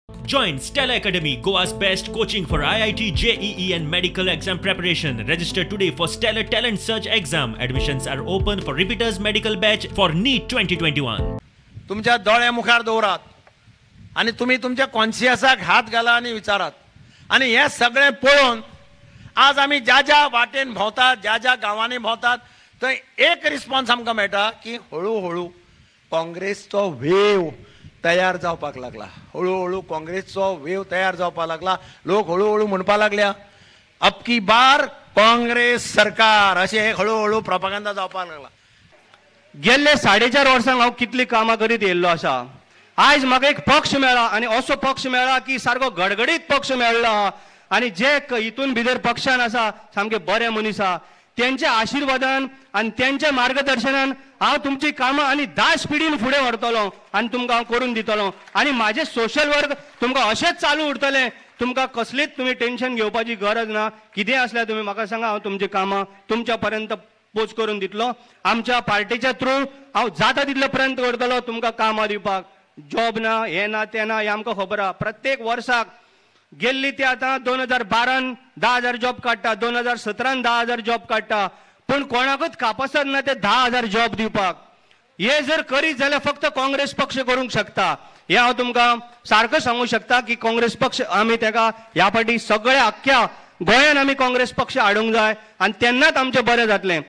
Join Stella Academy, Goa's best coaching for IIT, JEE and medical exam preparation. Register today for Stellar Talent Search exam. Admissions are open for repeaters medical batch for NEET 2021. तुमच्या दोळ्या मुखार दवरात आनी तुमी तुमच्या कॉन्शियसाक हात घाला आनी विचारात. आनी हें सगळें पळोवन आज आमी ज्या ज्या वाटेन भोंवतात, ज्या ज्या गांवांनी भोंवतात, थंय एक रिस्पॉन्स आमकां मेळटा की हळू हळू काँग्रेसचो वेव तयार जावपाक लागला. हळूहळू काँग्रेसचो वेव तयार जावपाक लागला. लोक हळूहळू म्हणपाक लागल्या अब की बार काँग्रेस सरकार, अशें एक हळूहळू प्रोपागंदा जावपाक लागला. गेल्ले 4.5 वर्सांक हांव कितली कामां करीत येयल्लो आसा. आयज म्हाका एक पक्ष मेळ्ळा आनी असो पक्ष मेळ्ळा की सारको गडगडीत पक्ष मेळ्ळो आहा. आनी जे हितून भितर पक्षान आसा सामके बरे मनीस आहा, तेंच्या आशिर्वादान आनी तेंच्या मार्गदर्शनान हांव तुमची कामां आनी 10 स्पिडीन फुडें व्हरतलो आनी तुमकां हांव करून दितलो. आनी म्हाजें सोशल वर्क तुमकां अशेंच चालू उरतलें. तुमकां कसलीच तुमी टेन्शन घेवपाची गरज ना. कितें आसल्यार तुमी म्हाका सांगा, हांव तुमची कामां तुमच्या पर्यंत पोच करून दितलो. आमच्या पार्टीच्या थ्रू हांव जाता तितलो प्रयत्न करतलो तुमकां कामां दिवपाक. जॉब ना, हें ना, तें ना, हें आमकां खबर आहा. प्रत्येक वर्साक गेल्ली ती आतां 2012 10,000 जॉब काडटा, 2017 10,000 जॉब काडटा, पूण कोणाकूच कापसत ना ते 10,000 जॉब दिवपाक. हे जर करीत जाल्यार फक्त काँग्रेस पक्ष करूंक शकता. हें हांव तुमकां सारको सांगूंक शकता की काँग्रेस पक्ष आमी तेका ह्या फावटी सगळ्या अख्ख्या गोंयान आमी काँग्रेस पक्ष हाडूंक जाय आनी तेन्नाच आमचें बरें जातलें.